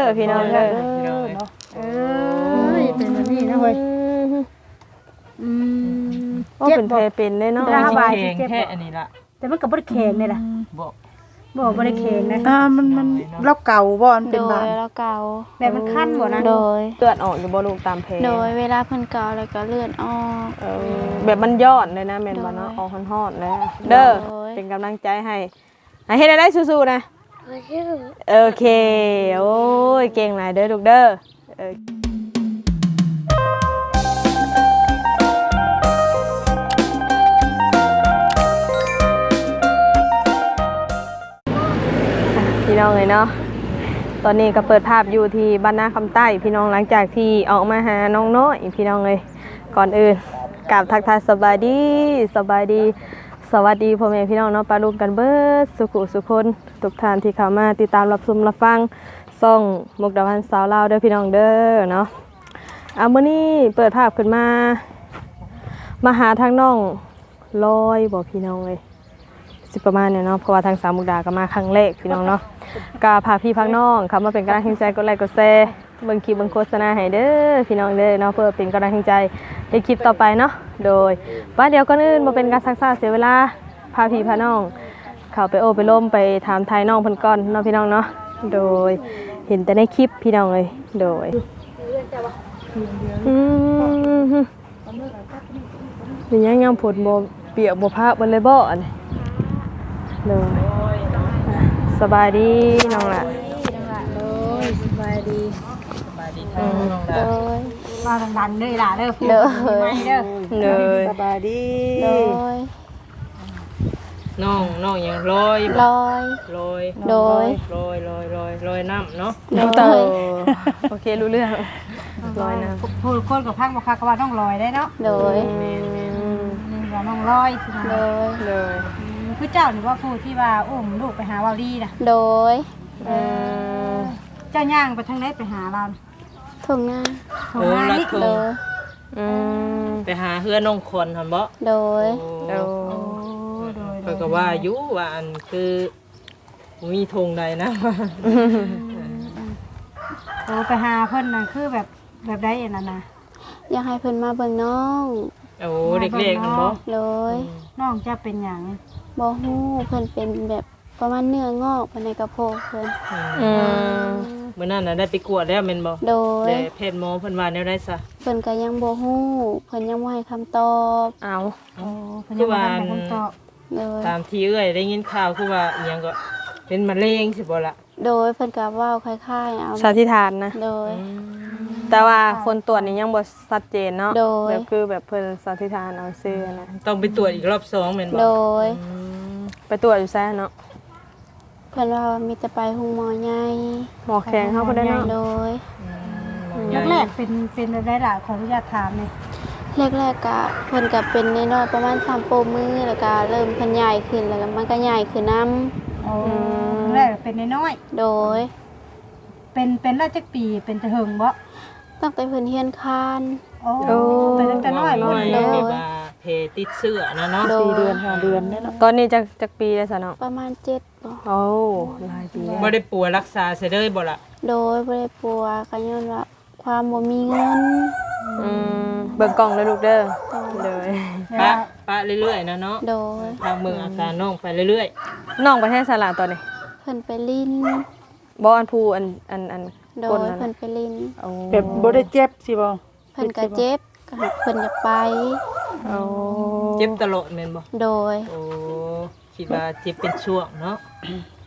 ເດີພີ່ນ້ອງເດີ ເອີ ເປັນແບບນີ້ນະເວີຍ. ອືມ ອືມ ໂອ້ ເຈັບບໍ່? ເປັນແຜເປັນເດ້ເນາະ ລະຫາວ່າຊິເຈັບ ແຂງແທ້ອັນນີ້ລະ ແຕ່ມັນກໍບໍ່ໄດ້ແຂງເດ້ລະ. ອືມ ບໍ່ ບໍ່ ບໍ່ໄດ້ແຂງນະ. ອ່າ ມັນ ມັນ ລາວເກົາບໍ່? ມັນເປັນບາດ ໂດຍ ລາວເກົາ. ແບບມັນຄັນບໍ່ນະ? ໂດຍ. ເລືອດອອກຢູ່ບໍ່ລູກຕາມແຜ? ໂດຍ ເວລາເພິ່ນເກົາແລ້ວກໍເລືອດອອກ. ເອີ ແບບມັນຍ້ອນເລີຍນະ ແມ່ນບໍ່ເນາະ? ໂດຍ ອອກຮ້ອນໆເລີຍ. ໂດຍ ເດີ ເປັນກຳລັງໃຈໃຫ້. ອ່ະ ເຮັດໃຫ້ໄດ້ສູ້ໆນະ. ໂອເຄ ໂອ້ຍ ເກັ່ງຫຼາຍເດີລູກເດີ. ເອີ ພີ່ນ້ອງເອີຍເນາະ ຕອນນີ້ກໍເປີດພາບຢູ່ທີ່ບ້ານນາຄຳໃຕ້ ພີ່ນ້ອງ ຫຼັງຈາກທີ່ອອກມາຫານ້ອງນ້ອຍ ພີ່ນ້ອງເອີຍ. ກ່ອນອື່ນ ກາບທັກທາຍສະບາຍດີ ສະບາຍດີ ສະຫວັດດີພໍ່ແມ່ພີ່ນ້ອງເນາະ ປະລຸງກັນເບິດສູ່ຜູ້ສູ່ຄົນ ທຸກທ່ານທີ່ເຂົ້າມາຕິດຕາມຮັບຊົມຮັບຟັງຊ່ອງມຸກດາວັນຊາວລາວເດີພີ່ນ້ອງເດີເນາະ. ອ່າ ມື້ນີ້ເປີດພາບຂຶ້ນມາ ມາຫາທາງນ້ອງລອຍບໍພີ່ນ້ອງເອີຍ ຊິປະມານນີ້ເນາະ ເພາະວ່າທາງສາວມຸກດາກໍມາຄັ້ງແລກພີ່ນ້ອງເນາະ. ກໍຝາກພີ່ຝາກນ້ອງເຂົ້າມາເປັນກຳລັງແຮງໃຈ ກົດໄລກົດແຊ ເບິ່ງຄລິບເບິ່ງໂຄສະນາໃຫ້ເດີພີ່ນ້ອງເດີເນາະ ເພື່ອເປັນກຳລັງແຮງໃຈໃນຄລິບຕໍ່ໄປເນາະ. ໂດຍ ປະດຽວກ່ອນອື່ນບໍ່ເປັນການຊັກຊ້າເສຍເວລາ ພາພີ່ພານ້ອງເຂົ້າໄປໂອ້ໄປລົມໄປຖາມໄຖ່ນ້ອງເພິ່ນກ່ອນເນາະພີ່ນ້ອງເນາະ. ໂດຍ ເຫັນແຕ່ໃນຄລິບພີ່ນ້ອງເອີຍ. ໂດຍ ອືມ ເປັນຫຍັງຍາມຝົນບໍ່ປຽກບໍ່ພະເບິດເລີຍບໍ່ອັນນີ້? ໂດຍ ສະບາຍດີນ້ອງຫຼ້າ. ໂດຍ ສະບາຍດີ ສະບາຍດີ ອືມ ນ້ອງຫຼ້າ. ໂດຍ ເວົ້າດັງໆເດີອີ່ຫຼ້າເດີ ໂດຍ ໃໝ່ເດີ. ໂດຍ ສະບາຍດີ ໂດຍ. ນ້ອງ ນ້ອງຫຍັງ? ລອຍ ລອຍ ລອຍ ໂດຍ ລອຍ ລອຍ ລອຍ ລອຍນ້ຳເນາະ. ໂດຍ ໂອເຄ ຮູ້ເລື່ອງ ລອຍນ້ຳ. ຜູ້ຄົນກໍຟັງບໍ່ຄັກກໍວ່ານ້ອງລອຍໄດ້ເນາະ. ໂດຍ ອືມ ແມ່ນໆ ນີ້ວ່ານ້ອງລອຍ ໂດຍ ໂດຍ. ອືມ ຄືເຈົ້ານີ້ບໍ່ ຜູ້ທີ່ວ່າອຸ້ມລູກໄປຫາເວົ້າລີນະ? ໂດຍ ເອີ ເຈົ້າຍ່າງໄປທາງໃດໄປຫາລາວ? ທົ່ງນາ ທົ່ງນານີ້. ໂອ້ ລັດທົ່ງ ໂດຍ ອືມ ໄປຫາເຮືອນນ້ອງຂວັນຫັ້ນບໍ? ໂດຍ ໂອ້ ໂອ້ ໂດຍ ໂດຍ ຂ້ອຍກໍວ່າຢູ່ວ່າ ອັນ ຄືບໍ່ມີທົ່ງໃດນະ. ອືມ ໂອ້ ໄປຫາເພິ່ນນັ້ນຄືແບບ ແບບໃດອັນນັ້ນນະ? ຢາກໃຫ້ເພິ່ນມາເບິ່ງນ້ອງ. ໂອ້ ເດັກໆຫັ້ນບໍ? ໂດຍ ອືມ ນ້ອງຈະເປັນຫຍັງ? ບໍ່ຮູ້ ເພິ່ນເປັນແບບ ປະມານເນື້ອງອກພາຍໃນກະເພາະເພິ່ນ. ອືມ ອືມ ມື້ນັ້ນນະໄດ້ໄປກວດແລ້ວແມ່ນບໍ່? ໂດຍ ແລະແພດໝໍເພິ່ນວ່າແນວໃດຊະ? ເພິ່ນກະຍັງບໍ່ຮູ້ ເພິ່ນຍັງບໍ່ໃຫ້ຄຳຕອບ. ເອົ້າ ໂອ້ ເພິ່ນຍັງບໍ່ທັນໃຫ້ຄຳຕອບ. ໂດຍ ຕາມທີ່ເອື້ອຍໄດ້ຍິນຂ່າວຄືວ່າອີ່ຫຍັງກໍເປັນມະເຮັງຊີ້ບໍ່ລະ? ໂດຍ ເພິ່ນກະເວົ້າຄ້າຍໆ ເອົາ ສັນນິຖານນະ. ໂດຍ ອືມ ແຕ່ວ່າຜົນຕວດນີ້ຍັງບໍ່ ຊັດເຈນເນາະ. ໂດຍ ແບບຄືແບບເພິ່ນສັນນິຖານເອົາຊື່ນະ. ຕ້ອງໄປຕວດອີກລອບສອງແມ່ນບໍ່? ໂດຍ ອືມ ໄປຕວດຢູ່ໃສເນາະ? ເພິ່ນວ່າມີແຕ່ໄປໂຮງໝໍໃຫຍ່ ໝໍແຂວງເຮົາພຸ້ນແຫຼະເນາະ. ໂດຍ ອືມ ແລກໆເປັນ ເປັນແບບໃດລະ? ຂໍອະນຸຍາດຖາມແດ່. ແລກໆກະ ເພິ່ນກະເປັນນ້ອຍໆ ປະມານສາມໂປ້ມື ແລ້ວກະເລີ່ມເພິ່ນໃຫຍ່ຂຶ້ນ ແລ້ວກະມັນກະໃຫຍ່ຂຶ້ນນຳ. ໂອ້ ອືມ ແລກເປັນນ້ອຍໆ. ໂດຍ ເປັນ ເປັນມາຈັກປີ? ເປັນແຕ່ເຫິງບໍ? ຕັ້ງແຕ່ເພິ່ນຮຽນຄານ. ໂອ້ ໂອ້ ເປັນຕັ້ງແຕ່ນ້ອຍພຸ້ນເນາະ. ໂດຍ ແບບວ່າແຜຕິດເຊື້ອນະເນາະ. ໂດຍ ສີ່ເດືອນ ຫ້າເດືອນເດ້ເນາະ. ຕອນນີ້ຈັກ ຈັກປີແລ້ວຊະເນາະ? ປະມານເຈັດບໍ? ໂອ້ ຫຼາຍປີແລ້ວ. ບໍ່ໄດ້ປົວຮັກສາໃສເລີຍບໍລະ? ໂດຍ ບໍ່ໄດ້ປົວ ກະຍ້ອນວ່າຄວາມບໍ່ມີເງິນ. ອືມ ເບິ່ງກ້ອງເດີລູກເດີ. ໂດຍ ໂດຍ ປະ ປະເລື້ອຍໆນະເນາະ. ໂດຍ ພາເບິ່ງອາການນ້ອງໄປເລື້ອຍໆ. ນ້ອງໄປໃສຊະລະຕອນນີ້? ເພິ່ນໄປຫຼິ້ນ. ບໍ່ ອັນຜູ້ ອັນ ອັນ ອັນ ໂດຍ ຄົນນັ້ນ ເພິ່ນໄປຫຼິ້ນ. ໂອ້ ແບບບໍ່ໄດ້ເຈັບຊີ້ບໍ? ເພິ່ນກະເຈັບ ກະຫາກເພິ່ນຢາກໄປ. ໂອ້ ເຈັບຕະຫຼອດແມ່ນບໍ່? ໂດຍ ໂອ້ ຄິດວ່າເຈັບເປັນຊ່ວງເນາະ.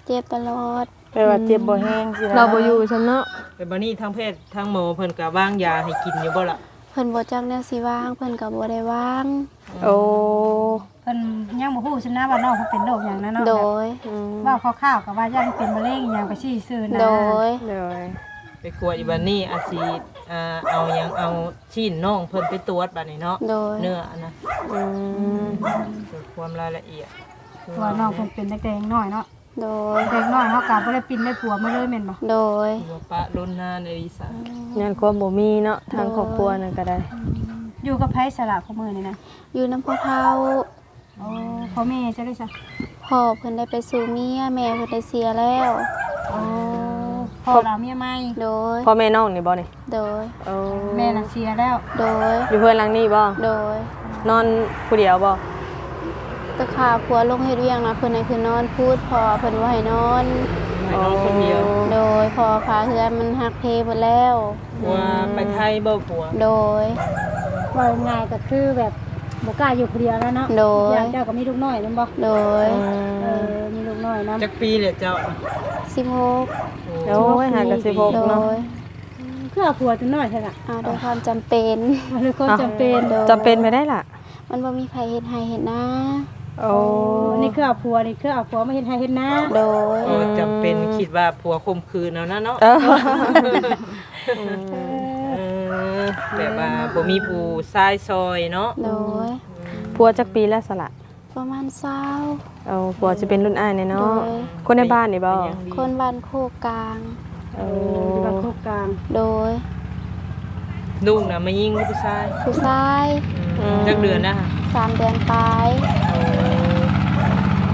ເຈັບຕະຫຼອດ ແປວ່າເຈັບບໍ່ແຮງຊີ້ນະ. ລາວບໍ່ຢູ່ຊ້ຳເນາະ. ແຕ່ບາດນີ້ທາງແພດທາງໝໍເພິ່ນກະວາງຢາໃຫ້ກິນຢູ່ບໍ່ລະ? ເພິ່ນບໍ່ຈັກແນວຊິວາງ ເພິ່ນກະບໍ່ໄດ້ວາງ. ໂອ້ ເພິ່ນຍັງບໍ່ຮູ້ຊ້ຳນະວ່ານ້ອງເພິ່ນເປັນໂລກຫຍັງນະເນາະ. ໂດຍ ອືມ ເວົ້າຄ່າວໆກະວ່າຢ້ານເປັນມະເຮັງອີ່ຫຍັງໄປຊີ້ຊື່ນະ. ໂດຍ ໂດຍ ໄປກວດອີກບາດນີ້ອາດຊິ ອ່າ ເອົາຫຍັງ ເອົາຊີ້ນນ້ອງເພິ່ນໄປຕວດບາດນີ້ເນາະ. ໂດຍ ເນື້ອອັນນະ. ອືມ ຄວາມລາຍລະອຽດ ເພາະວ່ານ້ອງເພິ່ນເປັນຕັ້ງແຕ່ຍັງນ້ອຍເນາະ. ໂດຍ ເດັກນ້ອຍເຮົາກະບໍ່ໄດ້ປິ່ນໄດ້ປົວມາເລີຍແມ່ນບໍ່? ໂດຍ ວ່າປະລົນນານອີ່ຫຼີຊະ. ອືມ ຍ້ອນຄວາມບໍ່ມີເນາະ ທາງຄອບຄົວນັ້ນກະໄດ້. ໂດຍ ອືມ ຢູ່ກັບໃຜຊະລະຄູ່ມື້ນີ້ນະ? ຢູ່ນຳພໍ່ເຖົ້າ. ໂອ້ ພໍ່ແມ່ເຈົ້າເດຊະ? ພໍ່ເພິ່ນໄດ້ໄປສູ່ເມຍ ແມ່ເພິ່ນໄດ້ເສຍແລ້ວ. ໂອ້ ພໍ່ລາວເມຍໃໝ່. ໂດຍ. ພໍ່ແມ່ນ້ອງນີ້ບໍ່ນີ້? ໂດຍ. ໂອ້ ແມ່ນະເສຍແລ້ວ. ໂດຍ. ຢູ່ເຮືອນຫຼັງນີ້ບໍ່? ໂດຍ. ນອນຜູ້ດຽວບໍ່? ແຕ່ຂ້າຜົວລົງເຮັດວຽກນະ ເພິ່ນໃຫ້ຂຶ້ນນອນພຸ້ນ ເພາະວ່າເພິ່ນບໍ່ໃຫ້ນອນ. ໃຫ້ນອນຄົນດຽວ. ໂດຍ. ເພາະວ່າຝາເຮືອນມັນຫັກເພໝົດແລ້ວ. ຜົວໄປໄທບໍ່ຜົວ? ໂດຍ. ເວົ້າງ່າຍກໍຄືແບບບໍ່ກ້າຢູ່ຜູ້ດຽວແລ້ວເນາະ. ໂດຍ. ຢ່າງເຈົ້າກໍມີລູກນ້ອຍແມ່ນບໍ່? ໂດຍ. ເອີ ມີລູກນ້ອຍນຳ. ຈັກປີແລ້ວເຈົ້າ? ສິບຫົກ. ໂອ້ຍ ຫ່າງກັນສິບຫົກເນາະ. ໂດຍ. ອືມ ຄືເອົາຜົວແຕ່ນ້ອຍແທ້ລະ? ເອົາດ້ວຍຄວາມຈຳເປັນ. ເອົາດ້ວຍຄວາມຈຳເປັນ. ໂດຍ. ຈຳເປັນແບບໃດລະ? ມັນບໍ່ມີໃຜເຮັດໄຮ່ເຮັດນາ. ໂອ້ ນີ້ຄືເອົາຜົວ ນີ້ຄືເອົາຜົວມາເຮັດໄຮ່ເຮັດນາ. ໂດຍ. ອໍ ຈຳເປັນ ຄິດວ່າຜົວຂົ່ມຂືນເອົານະເນາະ. ເອີ ເອີ ແບບວ່າບໍ່ມີຜູ້ຊາຍຊ່ອຍເນາະ. ໂດຍ. ອືມ ຜົວຈັກປີແລ້ວສະລະ? ປະມານຊາວ. ເອົາ ຜົວຊິເປັນລຸ້ນອ້າຍແດ່ເນາະ. ໂດຍ. ຄົນໃນບ້ານນີ້ບໍ່? ເປັນຫຍັງດີ? ຄົນບ້ານໂຄກກາງ. ເອີ ເອີ ຢູ່ບ້ານໂຄກກາງ. ໂດຍ. ລູກນະແມ່ຍິງຫຼືຜູ້ຊາຍ? ຜູ້ຊາຍ. ອືມ ອືມ ຈັກເດືອນນະ? ສາມເດືອນປາຍ. ໂອ້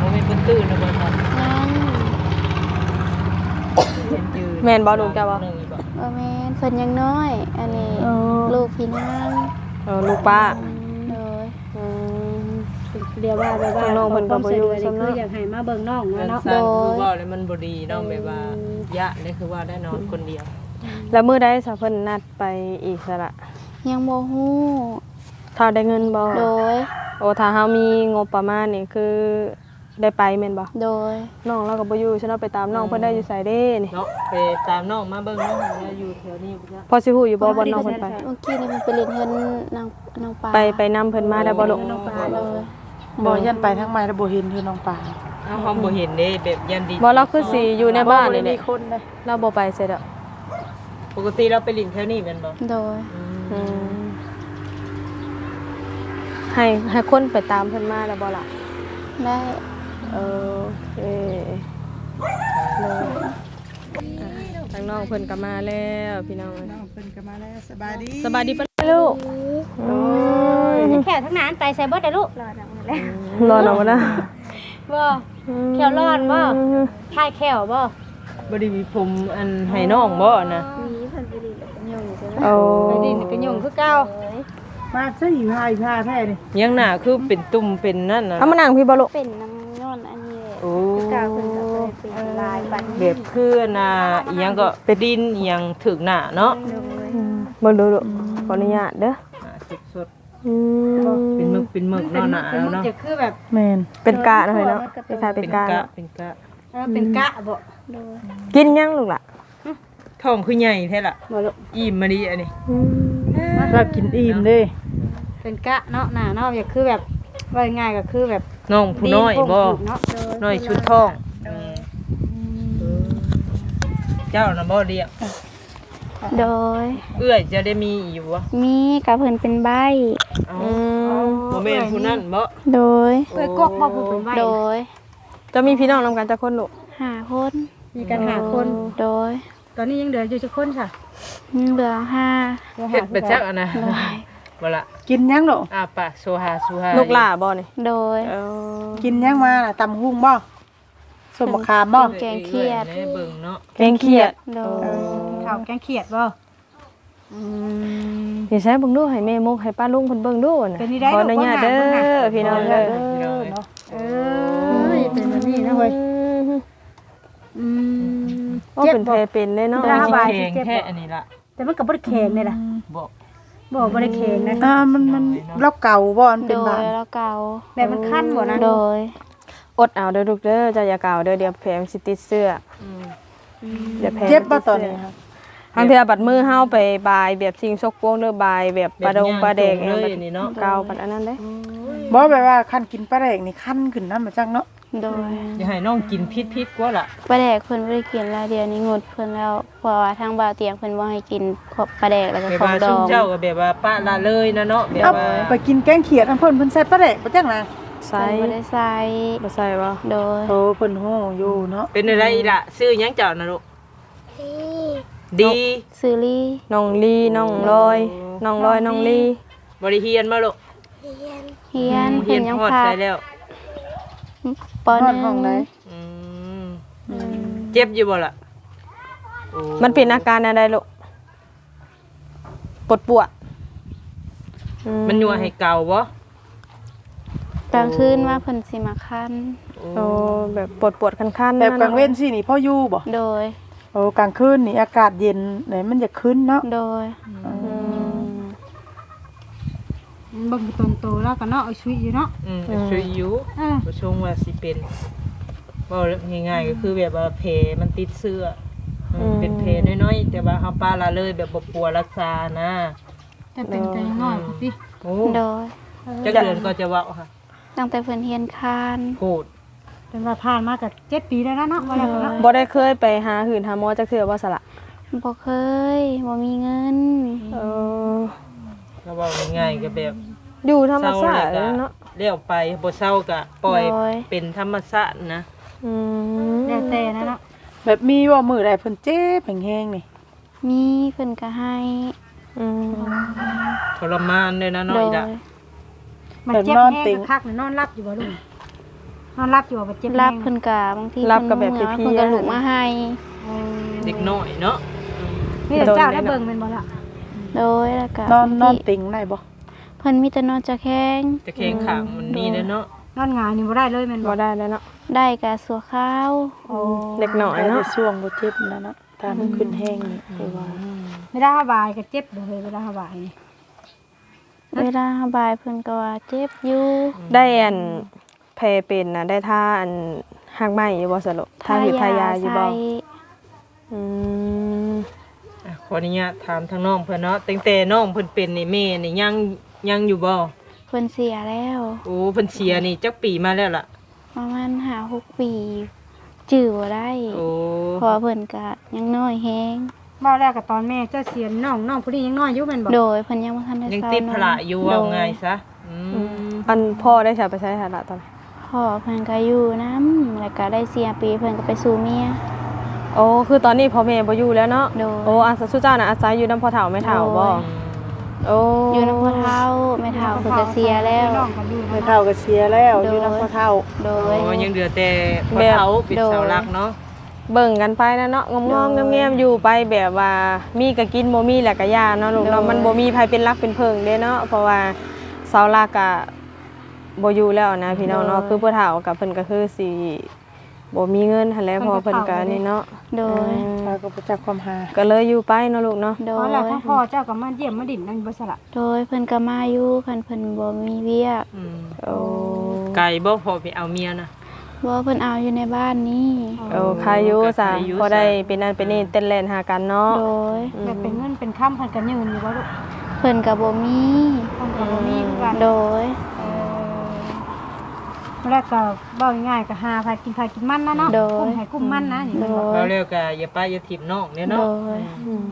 ບໍ່ແມ່ນເພິ່ນຕື່ນແລ້ວບໍ່? ຍັງ. ແມ່ນບໍ່ລູກເຈົ້າບໍ່? ບໍ່ແມ່ນ ເພິ່ນຍັງນ້ອຍ ອັນນີ້. ເອີ ລູກພີ່ນາງ. ເອີ ລູກປ້າ. ອືມ ໂດຍ. ອືມ ດຽວວ່າແບບວ່າ ທາງນ້ອງເພິ່ນກໍບໍ່ຢູ່ຊ້ຳເນາະ. ຄືຢາກໃຫ້ມາເບິ່ງນ້ອງນະເນາະ. ໂດຍ. ເວົ້າແລ້ວມັນບໍ່ດີເນາະ ແບບວ່າ ອືມ ຢ້ານເດ້ ຄືວ່າໄດ້ນອນຄົນດຽວ. ອືມ ແລ້ວມື້ໃດຊະເພິ່ນນັດໄປອີກຊະລະ? ຍັງບໍ່ຮູ້. ຖ້າໄດ້ເງິນບໍ່? ໂດຍ. ໂອ້ ຖ້າເຮົາມີງົບປະມານນີ້ຄືໄດ້ໄປແມ່ນບໍ່? ໂດຍ. ນ້ອງລາວກໍບໍ່ຢູ່ຊະເນາະ ໄປຕາມນ້ອງເພິ່ນໄດ້ຢູ່ໃສເດ້ນີ້? ເນາະ ໄປຕາມນ້ອງມາເບິ່ງເນາະ ວ່າຢູ່ແຖວນີ້ບໍ່ຈັກ. ພໍຊິຮູ້ຢູ່ບໍ່ ບ່ອນນ້ອງເພິ່ນໄປ? ມື້ກີ້ນີ້ເພິ່ນໄປຫຼິ້ນເຮືອນນ້ອງ ນ້ອງປາ. ໄປ ໄປນຳເພິ່ນມາໄດ້ບໍ່ລູກ? ນ້ອງປາ. ໂດຍ. ບໍ່ ຢ້ານໄປທາງໃໝ່ແລ້ວບໍ່ເຫັນເທື່ອນ້ອງປາ. ເອົາ ເຮົາບໍ່ເຫັນເດ້ ແບບຢ້ານດິນ. ບໍ່ ລາວຄືຊິຢູ່ໃນບ້ານນີ້ແຫຼະ. ບໍ່ ບໍ່ໄດ້ມີຄົນເດ້. ລາວບໍ່ໄປໃສດອກ. ປົກກະຕິລາວໄປຫຼິ້ນແຖວນີ້ແມ່ນບໍ່? ໂດຍ. ອືມ ອືມ ໃຫ້ ໃຫ້ຄົນໄປຕາມເພິ່ນມາໄດ້ບໍ່ລະ? ໄດ້. ເອີ ໂອເຄ. ໂດຍ. ອ່ະ ທາງນ້ອງເພິ່ນກໍມາແລ້ວພີ່ນ້ອງເອີຍ. ນ້ອງເພິ່ນກໍມາແລ້ວ. ສະບາຍດີ. ສະບາຍດີປານລູກ. ໂອ້ຍ ອືມ ແຂ້ວທາງໜ້າໄປໃສເບິດລະລູກ? ຫຼອດອອກໝົດແລ້ວ. ບໍ່ ອືມ ແຂ້ວຫຼອດບໍ່? ຖ່າຍແຂ້ວບໍ່? ບໍ່ໄດ້ມີຜົມອັນໃຫ້ນ້ອງບໍ່ນະ? ມີ ເພິ່ນໄປຫຼິ້ນກະຫຍົງ. ໂອ້ ໄປຫຼິ້ນກະຫຍົງຄືເກົ່າ. ໂດຍ. ມາໃສ່ຜ້າ ຜ້າແທ້ນີ້ ຍັງໜ້າຄືເປັນຕຸ່ມເປັນນັ້ນນະ. ເອົາມານັ່ງພີ້ບໍ່ລູກ? ເປັນນຳຍ້ອນອັນນີ້ແຫຼະ. ໂອ້ ຄືເກົ່າ ເພິ່ນກໍບໍ່ໄດ້ເປັນຫຼາຍປານນີ້. ແບບຄືອັນນ່າ ອີ່ຫຍັງກໍ ໄປດິນອີ່ຫຍັງຖືກໜ້າເນາະ. ໂດຍ. ອືມ ເບິ່ງດູລູກ. ອືມ ຂໍອະນຸຍາດເດີ. ໜ້າສົດໆ. ອືມ ເປັນເໝິກ ເປັນເໝິກເນາະ ເປັນເໝິກ ໜ້າເນາະ. ເປັນເໝິກ ຈະຄືແບບ ແມ່ນ ເປັນກະເນາະ ເປັນກະ ເປັນກະ ເປັນກະ ເປັນກະ. ເອີ ເປັນກະບໍ່? ໂດຍ. ກິນຫຍັງລູກຫຼະ? ທ້ອງຄືໃຫຍ່ແທ້ລະ? ບໍ່ລູກ. ອີ່ມມາດີອັນນີ້. ອືມ ລາວກິນອີ່ມເດ້. ເປັນກະເນາະ ໜ້າເນາະ. ຢາກຄືແບບ ເວົ້າງ່າຍກໍຄືແບບ ນ້ອງຜູ້ນ້ອຍບໍ່? ນ້ອຍສຸດທ້ອງ. ໂດຍ. ອືມ ເຈົ້ານະບໍ່ລ້ຽງ? ໂດຍ. ເອື້ອຍເຈົ້າໄດ້ມີຢູ່ບໍ່? ມີ ກະເພິ່ນເປັນໃບ້. ເອົ້າ ອືມ ບໍ່ແມ່ນຜູ້ນັ້ນບໍ່? ໂດຍ. ເອື້ອຍກົກບໍ່ ຜູ້ເປັນໃບ້? ໂດຍ. ເຈົ້າມີພີ່ນ້ອງນຳກັນຈັກຄົນລູກ? ຫ້າຄົນ. ມີກັນຫ້າຄົນ. ໂດຍ. ຕອນນີ້ຍັງເຫຼືອຢູ່ຈັກຄົນຊະ? ຍັງເຫຼືອຫ້າ. ເຮັດໄປຈັກອັນນະ? ໂດຍ. ບໍ່ລະ ກິນຫຍັງລູກ? ອ້າປາກ ໂຊຮາ ໂຊຮາ. ລູກຫຼ້າບໍ່ນີ້? ໂດຍ. ເອີ ກິນຫຍັງມາລະ? ຕຳຫຸ່ງບໍ່? ສົ້ມໝາກຂາມບໍ່? ແກງຂຽດ. ເບິ່ງເນາະ ແກງຂຽດ. ໂດຍ. ເອີ ເຂົ້າແກງຂຽດບໍ່? ອືມ ນີ້ໃສ່ເບິ່ງດູ ໃຫ້ແມ່ມົກ ໃຫ້ປ້າລຸງເພິ່ນເບິ່ງດູນະ. ເປັນຈັ່ງໃດ? ຂໍອະນຸຍາດເດີ ພີ່ນ້ອງເດີ. ເອີຍ ເປັນແບບນີ້ນະເວີຍ. ອືມ ອືມ ໂອ້ ເຈັບບໍ່? ເປັນແຜເປັນເດ້ເນາະ. ລາວວ່າຊິເຈັບແທ້ອັນນີ້ລະ ແຕ່ມັນກໍບໍ່ໄດ້ແຂງເດ້ລະ. ອືມ ບໍ່ ບໍ່ ບໍ່ໄດ້ແຂງນະ. ອ່າ ມັນ ມັນ ໂດຍເນາະ. ລາວເກົາບໍ່? ມັນເປັນບາດ ໂດຍ ລາວເກົາ. ແບບມັນຄັນບໍ່ນະ? ໂດຍ. ອົດເອົາເດີລູກເດີ ເຈົ້າຢ່າກະເອົາເດີ ດຽວແຜມັນຊິຕິດເຊື້ອ. ອືມ ດຽວແຜ ເຈັບບໍ່ຕອນນີ້? ບາງເທື່ອບັດມືເຮົາໄປບາຍແບບສິ່ງສົກປົກ ຫຼືບາຍແບບປາດົງປາແດກ ແບບຍ່າງຕົງເລີຍນີ້ເນາະ ເກົາປານອັນນັ້ນເດ້. ໂອ້ຍ ບໍ່ ແບບວ່າຄັນກິນປາແດກນີ້ຄັນຂຶ້ນນຳ ມາຈັກເນາະ. ໂດຍ. ຢ່າໃຫ້ນ້ອງກິນຜິດໆກວ່າລະ. ປາແດກເພິ່ນບໍ່ໄດ້ກິນຫຼາຍ ດຽວນີ້ງົດເພິ່ນແລ້ວ ເພາະວ່າທາງບ່າວຕຽງເພິ່ນບໍ່ໃຫ້ກິນ ພວກປາແດກ ແລ້ວກໍຂອງດອງ. ແບບວ່າຊຸມເຈົ້າກໍແບບວ່າປະລະເລີຍນະເນາະ ແບບວ່າ ເອົາໄປກິນແກງຂຽດນຳເພິ່ນ ເພິ່ນໃສ່ປາແດກບໍ່ຈັກນະ? ໃສ່ ເພິ່ນບໍ່ໄດ້ໃສ່. ບໍ່ໃສ່ບໍ່? ໂດຍ. ໂອ້ ເພິ່ນຮູ້ຢູ່ເນາະ. ເປັນຈັ່ງໃດອີ່ຫຼ້າ? ຊື່ຫຍັງເຈົ້ານະລູກ? ດີ. ຊື່ລີ. ນ້ອງລີ ນ້ອງລອຍ. ໂອ້ ນ້ອງລອຍ ນ້ອງລີ. ບໍ່ໄດ້ຮຽນບໍ່ລູກ? ຮຽນ ຮຽນ. ອືມ ຮຽນຮອດໃສແລ້ວ? ປ.ໜຶ່ງ. ຮອດຫ້ອງໃດ? ອືມ ອືມ ເຈັບຢູ່ບໍ່ລະ? ໂອ້ ມັນເປັນອາການແນວໃດລູກ? ປວດໆ ອືມ ມັນຍົວໃຫ້ເກົາບໍ່? ກາງຄືນມາເພິ່ນຊິມາຄັນ. ໂອ້ ໂອ້ ແບບປວດໆຄັນໆ ແບບກາງເວັນຊີ້ນີ້ພໍຢູ່ບໍ່? ໂດຍ. ໂອ້ ກາງຄືນນີ້ອາກາດເຢັນ ແລ້ວມັນຢາກຄັນເນາະ. ໂດຍ. ອືມ ອືມ ເບິ່ງຕົນໂຕລາວກໍເນາະ ອາຍຸຢູ່ເນາະ. ອືມ ອືມ ອາຍຸຢູ່. ເອີ ບໍ່ຊົງວ່າຊິເປັນ ເວົ້າງ່າຍໆ ກໍຄືແບບວ່າແຜມັນຕິດເຊື້ອ ເອີ ອືມ ເປັນແຜນ້ອຍໆ ແຕ່ວ່າເຮົາປະລະເລີຍ ແບບບໍ່ປົວຮັກສານະ. ແຕ່ເປັນແຕ່ຍັງນ້ອຍພຸ້ນຕິ. ໂອ້ ໂດຍ. ຈັກເດືອນກໍຈະເວົ້າຫະ? ຕັ້ງແຕ່ເພິ່ນຮຽນຄານ. ໂພດ. ເພິ່ນວ່າຜ່ານມາກໍເຈັດປີແລ້ວນະເນາະ ວ່າແລ້ວກໍເນາະ. ບໍ່ໄດ້ເຄີຍໄປຫາຫືນຫາໝໍຈັກເທື່ອບໍ່ສະລະ? ບໍ່ເຄີຍ, ບໍ່ມີເງິນ. ເອີ ກໍເວົ້າງ່າຍໆ ກໍແບບຢູ່ທຳມະຊາດແລ້ວເນາະ, ແລ້ວໄປ, ບໍ່ເຊົາກໍປ່ອຍ ໂດຍ ເປັນທຳມະຊາດນະ. ອືມ ແລ້ວແຕ່ນະເນາະ. ແບບມີບໍ່ມື້ໃດເພິ່ນເຈັບແຮງໆນີ້? ມີ ເພິ່ນກໍໃຫ້. ອືມ ທໍລະມານເດ້ນະນ້ອຍລະ. ໂດຍ. ມັນເຈັບແຮງຄັກໆ ນອນຫຼັບຢູ່ບໍ່ລູກ? ນອນຫຼັບຢູ່ບໍ່? ເຈັບແຮງ ຫຼັບ ເພິ່ນກໍບາງທີ ຫຼັບກໍແບບເພິ່ນກໍລຸກມາໃຫ້. ເອີ ເດັກນ້ອຍເນາະ. ອືມ ມີແຕ່ເຈົ້າໄດ້ເບິ່ງແມ່ນບໍ່ລະ? ໂດຍ. ແລ້ວກໍນອນ ນອນຕິງໄດ້ບໍ່? ເພິ່ນມີແຕ່ນອນຕະແຄງ. ຕະແຄງຂ້າງມັນນີ້ແຫຼະເນາະ. ໂດຍ. ນອນຫງາຍນີ້ບໍ່ໄດ້ເລີຍແມ່ນບໍ່? ບໍ່ໄດ້ແລ້ວເນາະ. ໄດ້ກໍຊົ່ວຄາວ. ໂອ້ ເດັກນ້ອຍເນາະ ໄດ້ແຕ່ຊ່ວງບໍ່ເຈັບນັ້ນເນາະ. ຖ້າມັນຂຶ້ນແຮງນີ້ ອືມ ຄືວ່າ ເວລາເຮົາບາຍກໍເຈັບບໍ່ເຮີ້ຍ ເວລາເຮົາບາຍນີ້? ເວລາເຮົາບາຍເພິ່ນກໍວ່າເຈັບຢູ່. ໄດ້ອັນແຜເປັນນະ ໄດ້ທາອັນຮາກໄມ້ຢູ່ບໍ່ສະລູກ? ທາຫືດທາຢາຢູ່ບໍ່? ທາຢາໃສ່. ອືມ ອ່ະ ຂໍອະນຸຍາດຖາມທາງນ້ອງເພິ່ນເນາະ, ຕັ້ງແຕ່ນ້ອງເພິ່ນເປັນນີ້ ແມ່ນີ້ຍັງ ຍັງຢູ່ບໍ່? ເພິ່ນເສຍແລ້ວ. ໂອ້ ເພິ່ນເສຍນີ້ຈັກປີມາແລ້ວລະ? ປະມານຫ້າຫົກປີ ຈື່ບໍ່ໄດ້. ໂອ້ ເພາະວ່າເພິ່ນກະຍັງນ້ອຍແຮງ. ເວົ້າແລ້ວກະຕອນແມ່ເຈົ້າເສຍ ນ້ອງ ນ້ອງຜູ້ນີ້ຍັງນ້ອຍຢູ່ແມ່ນບໍ່? ໂດຍ. ເພິ່ນຍັງບໍ່ທັນໄດ້ ຍັງຕິດພາລະຢູ່ ເວົ້າງ່າຍຊະ. ອືມ ອືມ ອັນພໍ່ໄດ້ໃຊ້ໄປໃສຫັ້ນລະຕອນນີ້? ພໍ່ເພິ່ນກະຢູ່ນຳ ແລ້ວກະໄດ້ສີ່ຫ້າປີ ເພິ່ນກະໄປສູ່ເມຍ. ໂອ້ ຄືຕອນນີ້ພໍ່ແມ່ບໍ່ຢູ່ແລ້ວເນາະ? ໂດຍ. ໂອ້ ອັນ ຊຸເຈົ້ານະອາໄສຢູ່ນຳພໍ່ເຖົ້າແມ່ເຖົ້າບໍ່? ໂດຍ. ໂອ້ ຢູ່ນຳພໍ່ເຖົ້າ ແມ່ເຖົ້າເພິ່ນກະເສຍແລ້ວ. ແມ່ເຖົ້າກະເສຍແລ້ວ. ໂດຍ. ຢູ່ນຳພໍ່ເຖົ້າ. ໂດຍ. ໂອ້ ຍັງເຫຼືອແຕ່ພໍ່ເຖົ້າເປັນເສົາຫຼັກເນາະ. ເບິ່ງກັນໄປແຫຼະເນາະ ງອມໆ ໂດຍ ງາມໆ ຢູ່ໄປ ແບບວ່າມີກະກິນ ບໍ່ມີແລ້ວກະຢ່າເນາະລູກເນາະ. ໂດຍ. ມັນບໍ່ມີໃຜເປັນຫຼັກເປັນເພິ່ງເດ້ເນາະ ເພາະວ່າເສົາຫຼັກກະບໍ່ຢູ່ແລ້ວນະ ພີ່ນ້ອງເນາະ. ໂດຍ. ຄືຜູ້ເຖົ້າກະເພິ່ນກະຄືຊິ ບໍ່ມີເງິນຫັ້ນແຫຼະ ເພິ່ນກໍ ເພາະເພິ່ນກໍ ເຖົ້າແລ້ວເດ້ ອັນນີ້ເນາະ. ໂດຍ. ອືມ ເຂົາກໍບໍ່ຈັກຄວາມຫາ ກໍເລີຍຢູ່ໄປເນາະລູກເນາະ. ໂດຍ. ພໍແລ້ວທາງພໍ່ເຈົ້າກໍມາຢ້ຽມມາດິນນຳຢູ່ບໍ່ສະລະ? ໂດຍ. ເພິ່ນກໍມາຢູ່ ຄັນເພິ່ນບໍ່ມີວຽກ. ອືມ ໂອ້ ໄກບໍ່ພໍ່ໄປເອົາເມຍນະ? ບໍ່ ເພິ່ນເອົາຢູ່ໃນບ້ານນີ້. ໂອ້ ໂອ້ ໄຄຢູ່ຊະ ກໍໄຄຢູ່ຊະ ພໍໄດ້ເປັນນັ້ນເປັນນີ້ ອືມ ເຕັ້ນແລ່ນຫາກັນເນາະ. ໂດຍ. ອືມ ແບບເປັນເງິນເປັນຄຳເພິ່ນກໍຍື່ນຢູ່ບໍ່ລູກ? ເພິ່ນກໍບໍ່ມີ. ເພິ່ນກໍບໍ່ມີຄືກັນ. ໂດຍ. ເອີ ແລ້ວກໍ ເວົ້າງ່າຍໆ ກໍຫາພາກິນພາກິນມັນນະເນາະ. ໂດຍ. ກຸ້ມໃຜກຸ້ມມັນນະ. ອືມ ໂດຍ. ເວົ້າແລ້ວກໍຢ່າປະຢ່າຖິ້ມນ້ອງເດ້ເນາະ. ໂດຍ. ອືມ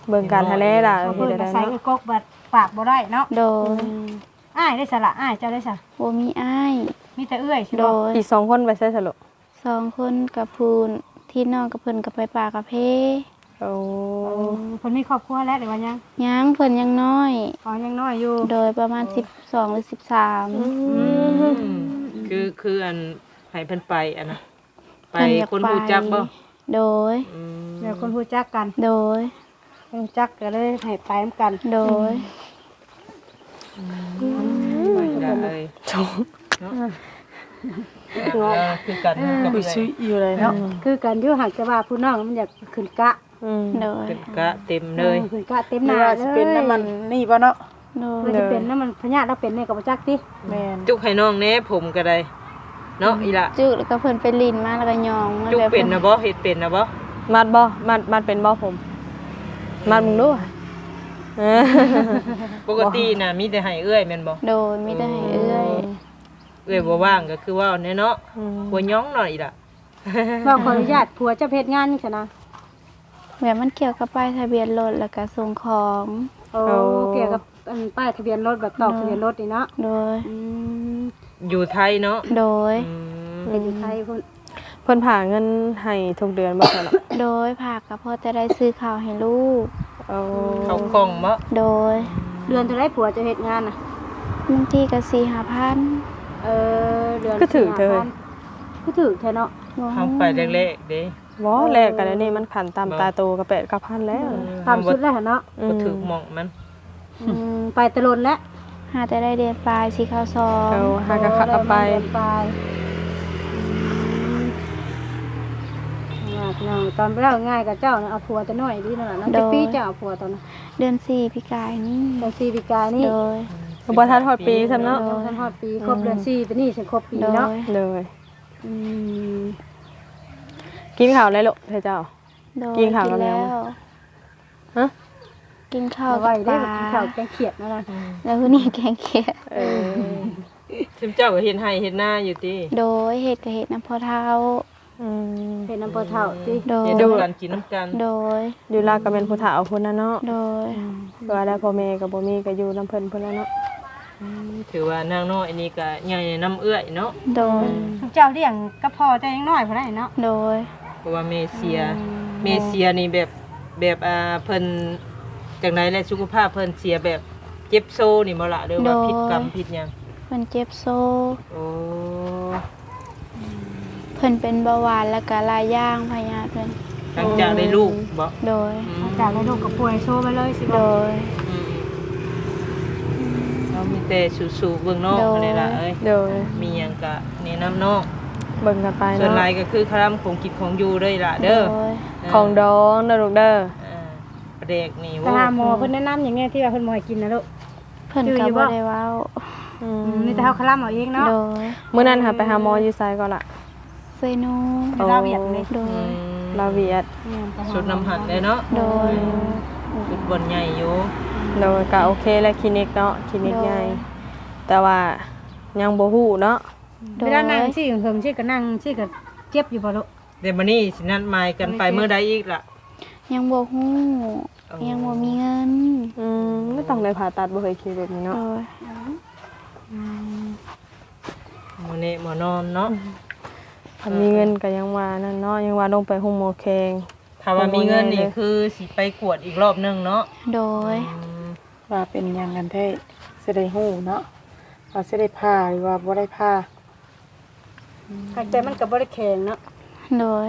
ເບິ່ງກັນຫັ້ນແຫຼະຫຼາຍ ເພິ່ນກໍໄດ້ເນາະ ເພິ່ນກໍໃສ່ກະກົກບັດປາກບໍ່ໄດ້ເນາະ. ໂດຍ. ອືມ ອ້າຍເດ້ສະລະ? ອ້າຍເຈົ້າເດ້ສະ? ບໍ່ມີອ້າຍ. ມີແຕ່ເອື້ອຍຊິບໍ່? ໂດຍ. ອີກສອງຄົນໄປໃສສະລູກ? ສອງຄົນກັບຜູ້ທີ່ນ້ອງກັບເພິ່ນກໍໄປປ່າກາເຟ. ໂອ້ ເອີ ເພິ່ນມີຄອບຄົວແລ້ວ ຫຼືວ່າຍັງ? ຍັງ ເພິ່ນຍັງນ້ອຍ. ອໍ ຍັງນ້ອຍຢູ່. ໂດຍ. ປະມານ ໂອ້ ສິບສອງ ຫຼື ສິບສາມ. ອືມ ອືມ ຄື ຄືອັນໃຫ້ເພິ່ນໄປອັນນະ ໄປ ເພິ່ນຢາກໄປ ຄົນຮູ້ຈັກບໍ່? ໂດຍ. ອືມ ແລ້ວຄົນຮູ້ຈັກກັນ. ໂດຍ. ຮູ້ຈັກກໍເລີຍໃຫ້ໄປນຳກັນ. ໂດຍ. ອືມ ໄປລະເອີຍ ເນາະ ເອີ ຄືກັນກັບເອື້ອຍ ຄືກັນຢູ່ ຫາກແຕ່ວ່າຜູ້ນ້ອງມັນຢາກຂຶ້ນກະ. ອືມ ໂດຍ. ຂຶ້ນກະເຕັມເລີຍ. ເອີ ຂຶ້ນກະເຕັມໜ້າເລີຍ. ຊິເປັນນຳມັນນີ້ບໍ່ເນາະ? ໂດຍ. ມັນຊິເປັນນຳມັນພະຍາດລາວເປັນນີ້ກໍບໍ່ຈັກຕິ. ແມ່ນ. ຈຸກໃຫ້ນ້ອງແດ່ ຜົມກໍໄດ້ເນາະ ອືມ ອີ່ຫຼະ. ຈຸກ ແລ້ວກໍເພິ່ນໄປຫຼິ້ນມາ ແລ້ວກໍຍ້ອງມາ. ຈຸກເປັນນະບໍ່? ເຮັດເປັນນະບໍ່? ມັດບໍ່? ມັດ ມັດເປັນບໍ່ຜົມ? ມັດເບິ່ງດູ. ເອີ ປົກກະຕິນະມີແຕ່ໃຫ້ເອື້ອຍແມ່ນບໍ່? ໂດຍ. ມີແຕ່ໃຫ້ເອື້ອຍ. ໂອ້ ເອື້ອຍບໍ່ວ່າງກໍຄືເວົ້າແນ່ເນາະ. ອືມ ຜົວຍ້ອງເນາະ ອີ່ຫຼະ. ເວົ້າຂໍອະນຸຍາດ ຜົວເຈົ້າເຮັດງານຫຍັງຊັ້ນນະ? ແບບມັນກ່ຽວກັບປ້າຍທະບຽນລົດ ແລ້ວກະສົ່ງຂອງ. ໂອ້ ໂອ້ ກ່ຽວກັບ ອັນ ປ້າຍທະບຽນລົດ ແບບຕອກ ໂດຍ ທະບຽນລົດນີ້ເນາະ. ໂດຍ. ອືມ ຢູ່ໄທເນາະ. ໂດຍ. ອືມ ເພິ່ນຢູ່ໄທພຸ້ນ. ເພິ່ນຝາກເງິນໃຫ້ທຸກເດືອນບໍ່? ໂດຍ. ຝາກກໍພໍແຕ່ໄດ້ຊື້ເຂົ້າໃຫ້ລູກ. ໂອ້ ເຂົ້າກ່ອງບໍ່? ໂດຍ. ເດືອນເທົ່າໃດຜົວເຈົ້າເຮັດງານນະ? ບາງທີກໍສີ່ຫ້າພັນ. ເອີ ເດືອນ ຄືຖືກແທ້ ສີ່ຫ້າພັນ ເຮີຍ ຄືຖືກແທ້ເນາະ. ເຮົາໄປແລກໆເດ້. ບໍ່ ແລກກັນອັນນີ້ມັນຂັ້ນຕ່ຳຕາໂຕກໍແປດເກົ້າພັນແລ້ວ ເອີ ຕ່ຳສຸດແລ້ວຫັ້ນເນາະ ອືມ ບໍ່ຖືກໝ່ອງມັນ ອືມ ໄປແຕ່ດົນແລ້ວ ຫາແຕ່ໄດ້ເດືອນປາຍຊິເຂົ້າສອງ ເອີ ຫາກໍເຂົ້າໄປ ເດືອນປາຍ ອືມ ຍາກເນາະ ຕອນໄປເວົ້າງ່າຍກັບເຈົ້ານະ ເອົາຜົວແຕ່ນ້ອຍດີນັ້ນລະເນາະ ຈັກປີເຈົ້າເອົາຜົວຕອນນັ້ນ? ເດືອນສີ່ປີກາຍນີ້ ເດືອນສີ່ປີກາຍນີ້ ໂດຍ ບໍ່ທັນຮອດປີຊ້ຳເນາະ ບໍ່ທັນຮອດປີ ຄົບເດືອນສີ່ປີນີ້ຊິຄົບປີເນາະ ໂດຍ ອືມ ກິນເຂົ້າແລ້ວລູກ ເຈົ້າ ໂດຍ ກິນເຂົ້າກັບຫຍັງ? ຮະ? ກິນເຂົ້າກັບປາ ກິນເຂົ້າແກງຂຽດນັ້ນນະ ແລ້ວມື້ນີ້ແກງຂຽດ ເອີ ຊຸມເຈົ້າກໍເຮັດໄຮ່ເຮັດນາຢູ່ຕິ? ໂດຍ ເຮັດກໍເຮັດນຳພໍ່ເຖົ້າ ອືມ ເຮັດນຳພໍ່ເຖົ້າຕິ? ໂດຍ ເຮັດນຳກັນ ກິນນຳກັນ ໂດຍ ຢູ່ລາວກໍແມ່ນຜູ້ເຖົ້າພຸ້ນນະເນາະ ໂດຍ ອືມ ວ່າແລ້ວພໍ່ແມ່ກໍບໍ່ມີ ກໍຢູ່ນຳເພິ່ນພຸ້ນແຫຼະເນາະ ອືມ ຖືວ່ານາງນ້ອຍນີ້ກໍໃຫຍ່ນຳເອື້ອຍເນາະ ໂດຍ ອືມ ເຈົ້າລ້ຽງກັບພໍ່ເຈົ້າຍັງນ້ອຍພຸ້ນໄດ໋ເນາະ ໂດຍ ເພາະວ່າແມ່ເສຍ ອືມ ແມ່ເສຍນີ້ແບບ ແບບ ອ່າ ເພິ່ນຈັ່ງໃດແລະ ສຸຂະພາບເພິ່ນເສຍແບບເຈັບໂຊນີ້ບໍ່ລະ ຫຼືວ່າ ໂດຍ ຜິດກຳຜິດຫຍັງ? ເພິ່ນເຈັບໂຊ ໂອ້ ເພິ່ນເປັນເບົາຫວານ ແລ້ວກະຫຼາຍຢ່າງພະຍາດເພິ່ນ ຫຼັງຈາກໄດ້ລູກບໍ? ໂດຍ ອືມ ຫຼັງຈາກໄດ້ລູກກໍປ່ວຍໂຊໄປເລີຍຊິບໍ? ໂດຍ ອືມ ເຮົາມີແຕ່ສູ້ໆເບິ່ງເນາະ ໂດຍ ຫັ້ນແຫຼະເອີຍ ໂດຍ ມີຫຍັງກະແນະນຳເນາະ ເບິ່ງກັນໄປເນາະ ສ່ວນຫຼາຍກໍຄືຄາລຳຂອງກິນຂອງຢູ່ເດີລະເດີ ໂດຍ ເອີ ຂອງດອງເດີລູກເດີ ອ່າ ປາແດກນີ້ ໄປຫາໝໍ ໂອ້ ເພິ່ນແນະນຳຫຍັງແດ່ທີ່ວ່າເພິ່ນບໍ່ໃຫ້ກິນນະລູກ? ເພິ່ນກໍບໍ່ໄດ້ເວົ້າ ອືມ ອືມ ມີແຕ່ເຮົາຄະລຳເອົາເອງເນາະ ໂດຍ ມື້ນັ້ນຫາໄປຫາໝໍຢູ່ໃສກໍລະ? ເຊໂນ ໂອ້ ລາວຫວຽດນີ້ ໂດຍ ອືມ ລາວຫວຽດ ແມ່ນ ໄປຫາ ສຸດນຳຫັ້ນເດ້ເນາະ ໂດຍ ອືມ ສຸດບ່ອນໃຫຍ່ຢູ່ ໂດຍ ກໍໂອເຄແຫຼະ ຄລີນິກເນາະ ຄລີນິກໃຫຍ່ ໂດຍ ແຕ່ວ່າຍັງບໍ່ຮູ້ເນາະ ໂດຍ ເວລານັ່ງຊີ້ເຫິງໆຊີ້ກໍນັ່ງຊີ້ກໍເຈັບຢູ່ບໍ່ລູກ? ແຕ່ບັດນີ້ຊິນັດໝາຍກັນໄປມື້ໃດອີກລະ? ຍັງບໍ່ຮູ້ ອໍ ຍັງບໍ່ມີເງິນ ອືມ ກໍຕ້ອງໄດ້ຜ່າຕັດບໍ່ເຄີຍຄິດແບບນີ້ເນາະ ໂດຍ ອືມ ບໍ່ແນ່ບໍ່ນອນເນາະ ອືມ ຄັນມີເງິນກໍຍັງວ່ານັ້ນເນາະ ຍັງວ່າລົງໄປໂຮງໝໍແຂວງ ຖ້າວ່າມີເງິນນີ້ຄືຊິໄປກວດອີກລອບໜຶ່ງເນາະ ໂດຍ ອືມ ວ່າເປັນຫຍັງກັນແທ້ ຊິໄດ້ຮູ້ເນາະ ວ່າຊິໄດ້ຜ່າ ຫຼືວ່າບໍ່ໄດ້ຜ່າ ຫາກແຕ່ມັນກໍບໍ່ໄດ້ແຂງເນາະ ໂດຍ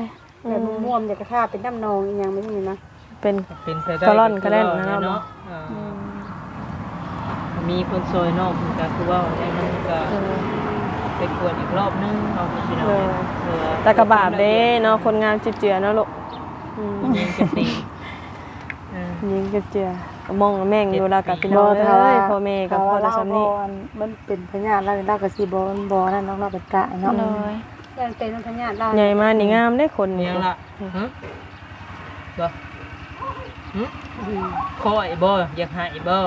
ແບບ ອືມ ບວມໆ ຢາກກະຖ້າເປັນນ້ຳໜອງອີ່ຫຍັງແບບນີ້ນະ ເປັນ ເປັນໄປໄດ້ກໍລອນກໍແລ່ນນະເນາະ ອືມ ມີຄົນຊ່ອຍນ້ອງເພິ່ນກໍຄືເວົ້າແລ້ວ ມັນກໍ ເອີ ໄປກວດອີກລອບໜຶ່ງເນາະ ພີ່ນ້ອງ ໂດຍ ເອີ ແຕ່ກໍບາບເດ້ເນາະ ຄົນງາມຈິບເຈືອເນາະລູກ ອືມ ຍິງກະຕິ ເອີ ຍິງກະເຈືອ ກະມອງກະແມ່ງຢູ່ລາວກະພີ່ນ້ອງເອີຍ ພໍ່ແມ່ກະພໍແຕ່ສ່ຳນີ້ ມັນເປັນພະຍາດລາວ ລາວກະຊິບໍ່ ບໍ່ນັ້ນດອກເນາະ ເປັນກະເນາະ ໂດຍ ຢ້ານເປັນພະຍາດລາວ ໃຫຍ່ມານີ້ງາມເດ້ຄົນນີ້ ຫຍັງລະ ຫຶ ບໍ່ ຫຶ ຂ້ອຍບໍ່ ຢາກໃຫ້ບໍ່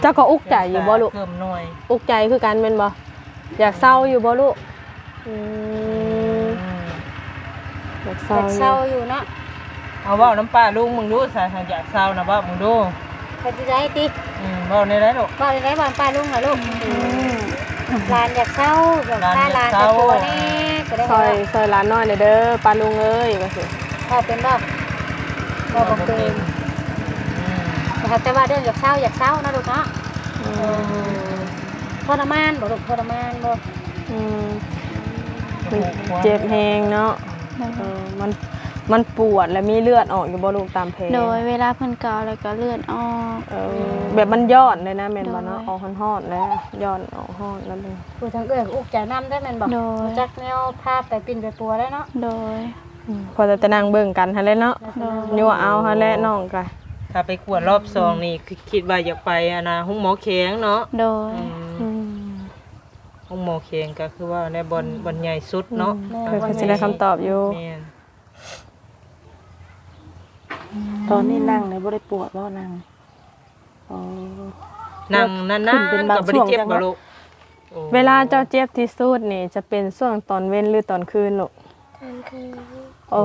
ເຈົ້າກໍອຸກໃຈຢູ່ບໍ່ລູກ ເພີ່ມໜ່ວຍ ອຸກໃຈຄືກັນແມ່ນບໍ່ ຢາກເຊົາຢູ່ບໍ່ລູກ? ອືມ ຢາກເຊົາ ຢາກເຊົາຢູ່ເນາະ ເອົາເວົ້ານຳປ້າລຸງເບິ່ງດູຊະ ຫາກຢາກເຊົານະ ເວົ້າເບິ່ງດູ ເຮັດຈັ່ງໃດຕິ ອືມ ເວົ້າແນວໃດລູກ ເວົ້າແນວໃດ ເວົ້ານຳປ້າລຸງລະລູກ ອືມ ຫຼານຢາກເຊົາ ຢາກພາຫຼານໄປປົວແດ່ ກໍໄດ້ ຊ່ອຍ ຊ່ອຍຫຼານນ້ອຍແດ່ເດີ ປ້າລຸງເອີຍ ວ່າຊີ້ ເວົ້າເປັນບໍ່? ເວົ້າບໍ່ເປັນ ອືມ ແຕ່ວ່າເລື່ອງຢາກເຊົາ ຢາກເຊົາເນາະລູກເນາະ ອືມ ເອີ ທໍລະມານບໍ່ລູກ ທໍລະມານບໍ່? ອືມ ມັນເຈັບແຮງເນາະ ໂດຍ ເອີ ມັນ ມັນປວດ ແລະມີເລືອດອອກຢູ່ບໍ່ລູກ ຕາມແຜ? ໂດຍ ເວລາເພິ່ນເກົາແລ້ວກໍເລືອດອອກ ເອີ ອືມ ແບບມັນຍ້ອນເລີຍນະ ແມ່ນບໍ່ເນາະ? ໂດຍ ອອກຮ້ອນໆ ແລ້ວຍ້ອນອອກຮ້ອນແລ້ວ ຜູ້ທາງເອື້ອຍກໍອຸກໃຈນຳໄດ້ແມ່ນບໍ່? ໂດຍ ຮູ້ຈັກແນວພາໄປປິ່ນໄປປົວແລ້ວເນາະ ໂດຍ ອືມ ພໍແຕ່ນັ່ງເບິ່ງກັນຫັ້ນແຫຼະເນາະ ໂດຍ ຍົວະເອົາຫັ້ນແຫຼະນ້ອງກະ ຖ້າໄປກວດລອບສອງນີ້ ຄິດ ຄິດວ່າຢາກໄປ ອັນນ່າ ໂຮງໝໍແຂວງເນາະ ໂດຍ ອືມ ອືມ ໂຮງໝໍແຂວງກໍຄືວ່າແນວບ່ອນ ອືມ ບ່ອນໃຫຍ່ສຸດເນາະ ອືມ ເພິ່ນກໍຊິໄດ້ຄຳຕອບຢູ່ ແມ່ນ ຕອນນີ້ນັ່ງນີ້ບໍ່ໄດ້ປວດບໍ່? ນັ່ງ ອໍ ນັ່ງນານໆ ຂຶ້ນເປັນບາງຊ່ວງ ກໍບໍ່ໄດ້ເຈັບບໍ່ລູກ? ໂອ້ ເວລາເຈົ້າເຈັບທີ່ສຸດນີ້ ຈະເປັນຊ່ວງຕອນເວັນ ຫຼື ຕອນຄືນລູກ? ຕອນຄືນ ໂອ້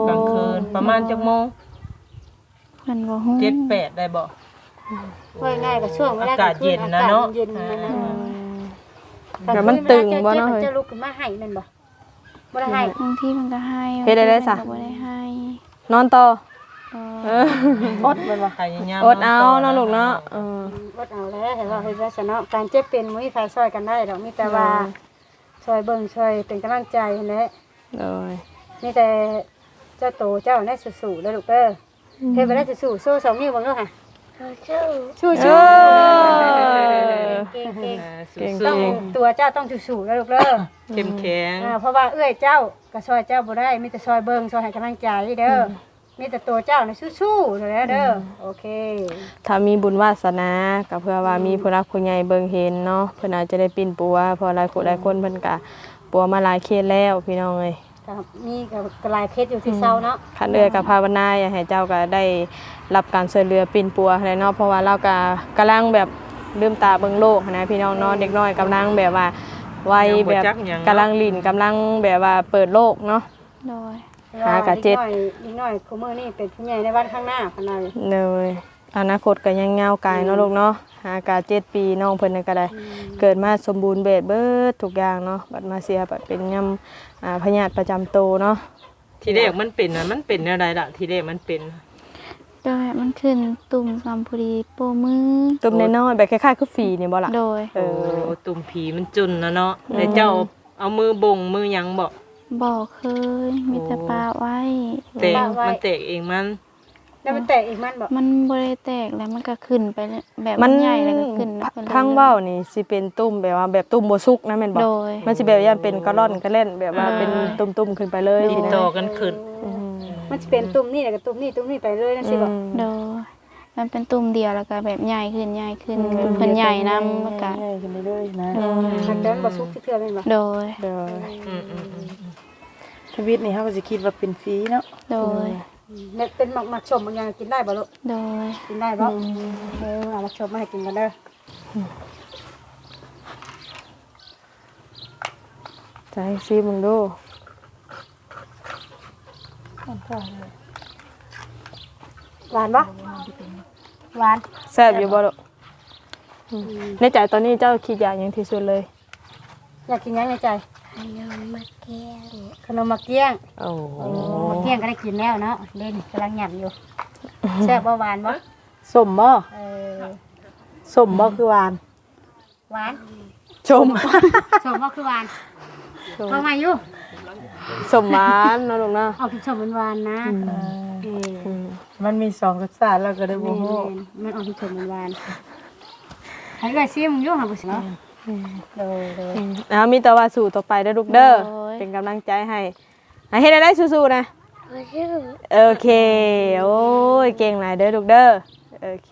ກາງຄືນ ປະມານຈັກໂມງ? ເພິ່ນບໍ່ຮູ້ ເຈັດແປດໄດ້ບໍ່? ເວົ້າງ່າຍກໍຊ່ວງເວລາກາງຄືນ ອາກາດເຢັນນະເນາະ ອາກາດເຢັນນະ ອືມ ແລ້ວມັນຕຶງບໍ່ເນາະ ເຈົ້າລຸກຂຶ້ນມາໄຫ້ແມ່ນບໍ່? ບໍ່ໄດ້ໄຫ້ ບາງທີມັນກໍໄຫ້ ເຮັດໄດ້ໄດ້ຊະ ບາງທີມັນກໍບໍ່ໄດ້ໄຫ້ ນອນຕໍ່ ເອີ ເອີ ອົດແມ່ນບໍ່? ພະຍາຍາມ ອົດເອົາເນາະລູກເນາະ ເອີ ອົດເອົາແຫຼະ ໃຫ້ເວົ້າໃຫ້ຊະເນາະ ການເຈັບເປັນບໍ່ມີໃຜຊ່ອຍກັນໄດ້ດອກ ມີແຕ່ວ່າ ໂດຍ ຊ່ອຍເບິ່ງຊ່ອຍເປັນກຳລັງໃຈຫັ້ນແຫຼະ ໂດຍ ມີແຕ່ເຈົ້າໂຕເຈົ້າແຫຼະສູ້ໆເດີລູກເດີ. ເຮັດໄປໄດ້ສູ້ໆ ໂຊສອງນິ້ວເບິ່ງດູຫາ. ສູ້ໆ ເອີ ເກັ່ງໆ ເກັ່ງໆ ເກັ່ງໆ ເກັ່ງ ຕ້ອງ ຕົວເຈົ້າຕ້ອງສູ້ໆເດີລູກເດີ. ເຂັ້ມແຂງ ເອີ ເພາະວ່າເອື້ອຍເຈົ້າກໍຊ່ອຍເຈົ້າບໍ່ໄດ້ ມີແຕ່ຊ່ອຍເບິ່ງ ຊ່ອຍໃຫ້ກຳລັງໃຈເດີ. ອືມ ມີແຕ່ຕົວເຈົ້ານະສູ້ໆເດີ. ອືມ ໂອເຄ ຖ້າມີບຸນວາສະໜາ ກໍເພື່ອວ່າ ອືມ ມີຜູ້ຫຼັກຜູ້ໃຫຍ່ເບິ່ງເຫັນເນາະ ເພິ່ນອາດຈະໄດ້ປິ່ນປົວ ເພາະຫຼາຍຄົນ ອືມ ຫຼາຍຄົນເພິ່ນກໍປົວມາຫຼາຍເຄສແລ້ວ ພີ່ນ້ອງເອີຍ. ກໍມີກໍ ກໍຫຼາຍເຄສຢູ່ທີ່ເຊົາເນາະ. ອືມ ຄັນເອື້ອຍກໍພາວະນາ ຢາກໃຫ້ເຈົ້າກໍໄດ້ຮັບການຊ່ວຍເຫຼືອປິ່ນປົວຫັ້ນແຫຼະເນາະ ເພາະວ່າລາວກໍກຳລັງແບບລືມຕາເບິ່ງໂລກຫັ້ນນະ ພີ່ນ້ອງເນາະ. ອືມ ເດັກນ້ອຍກຳລັງແບບວ່າໄວ ຍັງບໍ່ ແບບ ຈັກຫຍັງເນາະ ກຳລັງຫຼິ້ນ ອືມ ກຳລັງແບບວ່າເປີດໂລກເນາະ. ໂດຍ ຫາກະເຈັດ ເດັກນ້ອຍ ເດັກນ້ອຍຄູ່ມື້ນີ້ເປັນຜູ້ໃຫຍ່ໃນວັນຂ້າງໜ້າ ເພິ່ນວ່າ. ໂດຍ ອະນາຄົດກໍຍັງຍາວໄກເນາະ ອືມ ລູກເນາະ. ຫາກະເຈັດປີ ນ້ອງເພິ່ນນັ້ນກໍໄດ້ ອືມ ເກີດມາສົມບູນແບບເບິດທຸກຢ່າງເນາະ ບັດມາເສຍບັດເປັນຍຳ ອ່າ ພະຍາດປະຈຳໂຕເນາະ. ທີແລກມັນເປັນນະ ມັນເປັນແນວໃດລະ? ທີແລກມັນເປັນ ແບບມັນຂຶ້ນຕຸ່ມສ່ຳພໍດີໂປ້ມື ຕຸ່ມນ້ອຍໆ ແບບຄ້າຍໆຄືຝີນີ້ບໍ່ລະ? ໂດຍ ເອີ ໂອ້ ຕຸ່ມຜີມັນຈຸ່ນນະເນາະ. ອືມ ແລ້ວເຈົ້າເອົາມືບົ່ງມືຫຍັງບໍ່? ບໍ່ເຄີຍ ມີແຕ່ ໂອ້ ປະໄວ້. ແຕກ ປະໄວ້ ມັນແຕກເອງມັນ. ແລ້ວມັນແຕກເອງມັນບໍ່? ມັນບໍ່ໄດ້ແຕກ ແລ້ວມັນກໍຂຶ້ນໄປ ແບບມັນໃຫຍ່ແລ້ວກໍຂຶ້ນ ມັນ ແລ້ວກໍເລີຍ. ທາງເວົ້ານີ້ຊິເປັນຕຸ່ມແບບວ່າແບບຕຸ່ມບໍ່ສຸກນະແມ່ນບໍ່? ໂດຍ ມັນຊິແບບຢ້ານເປັນກະລ່ອນກະແລ່ນ ແບບວ່າ ໂດຍ ເປັນຕຸ່ມໆຂຶ້ນໄປເລີຍ. ຕິດຕໍ່ກັນຂຶ້ນ. ອືມ ມັນຊິເປັນຕຸ່ມນີ້ແລ້ວກໍຕຸ່ມນີ້ ຕຸ່ມນີ້ໄປເລີຍ ອືມ ຈັ່ງຊີ້ບໍ່? ໂດຍ ມັນເປັນຕຸ່ມດຽວ ແລ້ວກໍແບບໃຫຍ່ຂຶ້ນ ໃຫຍ່ຂຶ້ນ ອືມ ເພິ່ນໃຫຍ່ນຳ ແລ້ວກໍໃຫຍ່ຂຶ້ນເລື້ອຍໆນະ. ໂດຍ ມັນກໍບໍ່ສຸກຈັກເທື່ອແມ່ນບໍ່? ໂດຍ ໂດຍ ອືມໆໆ ຊີວິດນີ້ເຮົາກໍຊິຄິດວ່າເປັນຟຣີເນາະ. ໂດຍ ອືມ ແມ່ນເປັນໝາກ ໝາກສົ້ມໝາກຫຍັງກິນໄດ້ບໍ່ລູກ? ໂດຍ ກິນໄດ້ບໍ່? ອືມ ເອີ ເອົາໝາກສົ້ມມາໃຫ້ກິນກ່ອນເດີ. ໃສ່ຊີມເບິ່ງດູ ຫວານບໍ່? ຫວານ ແຊບຢູ່ບໍ່ລູກ? ອືມ ໃນໃຈຕອນນີ້ເຈົ້າຄິດຢາກຫຍັງທີ່ສຸດເລີຍ? ຢາກກິນຫຍັງໃນໃຈ? ຂະໜົມໝາກກ້ຽງ. ຂະໜົມໝາກກ້ຽງ. ໂອ້ ໝາກກ້ຽງກໍໄດ້ກິນແລ້ວເນາະ ເດ້ນີ້ກຳລັງຫຍ້ຳຢູ່. ແຊບບໍ່? ຫວານບໍ່? ສົ້ມບໍ່? ເອີ ສົ້ມບໍ່ ອືມ ຄືຫວານ? ຫວານ ສົ້ມ ສົ້ມບໍ່ ຄືຫວານ? ສົ້ມ ເອົາໃໝ່ຢູ່ ສົ້ມຫວານເນາະລູກເນາະ. ອອກສົ້ມໆຫວານໆນະ. ອືມ ເອີ ອືມ ມັນມີສອງລົດຊາດ ລາວກໍເລີຍບໍ່ຮູ້. ແມ່ນໆ ມັນອອກສົ້ມໆຫວານໆ. ໃຫ້ເອື້ອຍຊີມຢູ່ຫາບໍ່ຊິເນາະ. ອືມ ໂດຍໆ ອືມ ເອົາ ມີແຕ່ວ່າສູ້ຕໍ່ໄປເດີລູກເດີ. ໂດຍ ເປັນກຳລັງໃຈໃຫ້. ອ່ະ ເຮັດໃຫ້ໄດ້ສູ້ໆນະ. ສູ້ໆ ໂອເຄ ໂອ້ຍ ເກັ່ງຫຼາຍເດີລູກເດີ. ໂອເຄ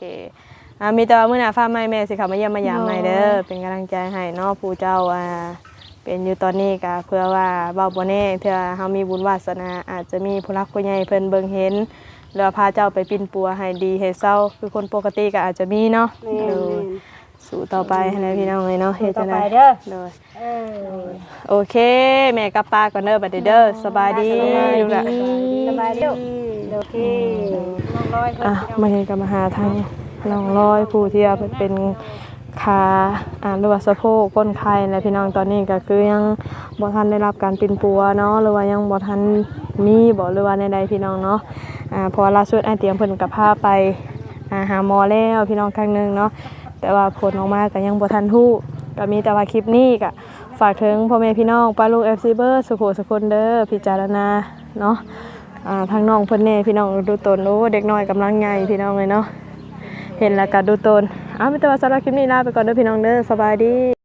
ອ່າ ມີແຕ່ວ່າມື້ໜ້າຟ້າໃໝ່ແມ່ຊິເຂົ້າມາຢ້ຽມມາຢາມໃໝ່ເດີ. ໂດຍ ເປັນກຳລັງໃຈໃຫ້ເນາະ ຜູ້ເຈົ້າ ອ່າ ເປັນຢູ່ຕອນນີ້ກະເພື່ອວ່າເວົ້າບໍ່ແນ່ ເທື່ອເຮົາມີບຸນວາສະໜາ ອາດຈະມີຜູ້ຫຼັກຜູ້ໃຫຍ່ເພິ່ນເບິ່ງເຫັນ ຫຼືວ່າພາເຈົ້າໄປປິ່ນປົວໃຫ້ດີໃຫ້ເຊົາ ຄືຄົນປົກກະຕິກະອາດຈະມີເນາະ. ແມ່ນ ໂດຍ ແມ່ນ. ສູ້ຕໍ່ໄປຫັ້ນແຫຼະພີ່ນ້ອງເອີຍເນາະ. ເຮັດຈັ່ງໃດ? ສູ້ຕໍ່ໄປເດີ. ໂດຍ ເອີ ໂອເຄ ແມ່ກັບປ້າກ່ອນເດີບັດນີ້ເດີ. ໂດຍ ສະບາຍດີ ສະບາຍດີ ລູກຫຼານ. ສະບາຍດີ ສະບາຍດີລູກ. ໂອເຄ ອືມ ນ້ອງລອຍ ອ່ະ ມື້ນີ້ກໍມາຫາທາງນ້ອງລອຍ ຜູ້ທີ່ວ່າເປັນຂາ ອ່າ ຫຼືວ່າສະໂພກຄົນໄຂ້ແຫຼະພີ່ນ້ອງ. ຕອນນີ້ກໍຄືຍັງບໍ່ທັນໄດ້ຮັບການປິ່ນປົວເນາະ ຫຼືວ່າຍັງບໍ່ທັນມີບໍ ຫຼືວ່າແນວໃດພີ່ນ້ອງເນາະ. ອ່າ ເພາະວ່າລ່າສຸດອ້າຍຕຽງເພິ່ນກໍພາໄປ ອ່າ ຫາໝໍແລ້ວພີ່ນ້ອງຄັ້ງໜຶ່ງເນາະ ແຕ່ວ່າຜົນອອກມາກໍຍັງບໍ່ທັນຮູ້. ກໍມີແຕ່ວ່າຄລິບນີ້ກໍຝາກເຖິງພໍ່ແມ່ພີ່ນ້ອງປ້າລຸງ ເອັຟຊີ ເບິດສູ່ຜູ້ສູ່ຄົນເດີ ພິຈາລະນາເນາະ. ອ່າ ທາງນ້ອງເພິ່ນແດ່ພີ່ນ້ອງ ດູຕົນ ໂອ້ ເດັກນ້ອຍກຳລັງໃຫຍ່ພີ່ນ້ອງເອີຍເນາະ ເຫັນແລ້ວກໍດູຕົນ. ເອົາ ມີແຕ່ວ່າສຳລັບຄລິບນີ້ລາໄປກ່ອນເດີພີ່ນ້ອງເດີ ສະບາຍດີ.